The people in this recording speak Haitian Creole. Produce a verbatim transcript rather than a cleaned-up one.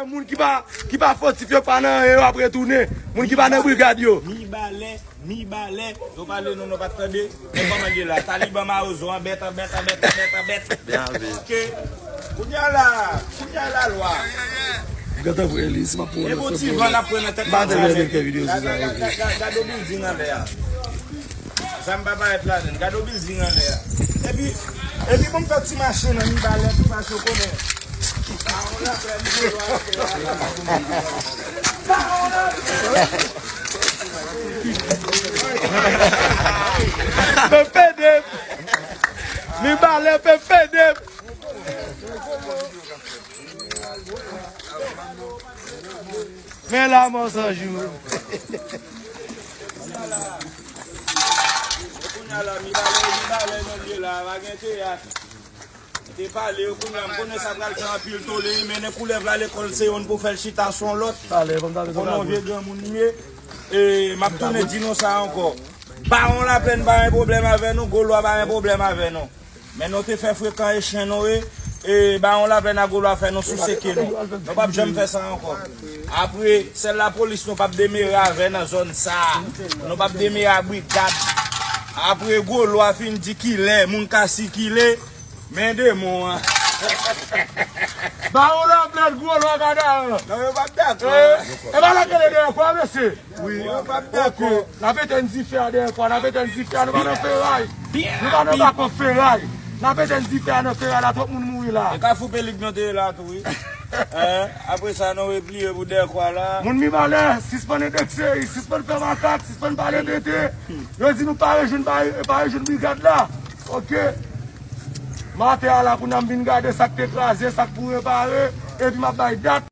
Moun ki pa, ki pa fòtif yo, pa nan anyen, yo ap retounen. Moun ki pa nan brigad yo. Mibalè, Mibalè, yo pale nou, nou pa t tande. Men kòman l ye la? Taliban Mawozo, anbèt, anbèt, anbèt, anbèt, anbèt. Byen anvi. Ok. Kounye a la, kounye a la lwa. Gade pou Elis, m ap pran yon lòt. E bon ti van n ap pran nan tèt. M pa tande lè l fè videyo sou sa, ok. Gade, gade, gade yon bilding anlè a. Zam pa parèt ladann. Gade yon bilding anlè a. Epi, epi bon, m fè ti mache nan Mibalè tou, paske w konnen. Bawon Laplèn, Gwo Lwa, Bawon Laplèn. Pèpèdèp. Mibalè, pèpèdèp. Men la mò san jou. Kounye a la, Mibalè, Mibalè, nou ye la, pa gen teyat. Te pale yo, kounye a, m konnen sa pral fè anpil tole, mennen koulèv la lekòl, se youn pou fè l chita sou yon lòt. Pale, fò m ta bezwen. Konnen yon vye granmoun li ye. E, m ap tounen di nou sa ankò. Bawon Laplèn pa gen pwoblèm avè nou, Gwo Lwa pa gen pwoblèm avè nou. Men nou te fè frekan e chen nou ye, e Bawon Laplèn a Gwo Lwa fè nou souse ke nou. Nou p ap janm fè sa ankò. Apre, sèl lapolis nou p ap demere avè nan zòn sa a. Nou p ap demere a brigad. Apre Gwo Lwa fin di kilè moun ka sikile, men demon an. Bawon Laplèn, Gwo Lwa, gada an. Non, yo p ap dakò. E, e pa la kele dèyè kwa, mesye. Wi. Yo p ap dakò. Ok. N ap etenn dife a dèyè kwa, n ap etenn dife a, nou pa nan feray. Nou pa nan bako feray. N ap etenn dife a nan feray la, twòp moun mouri la. E Kafou Pelik nou te ye la tou, wi. Hein? Apre sa, nou repliye pou dèyè kwa la. Moun Mibalè, sispann endekse, sispann fè makak, sispann pale tenten. Yo di nou pa rejwenn, pa, pa rejwenn brigad la. Ok. Maten a la, kounye a m vin gade sa k te kraze, sa k pou repare, epi m ap bay dat.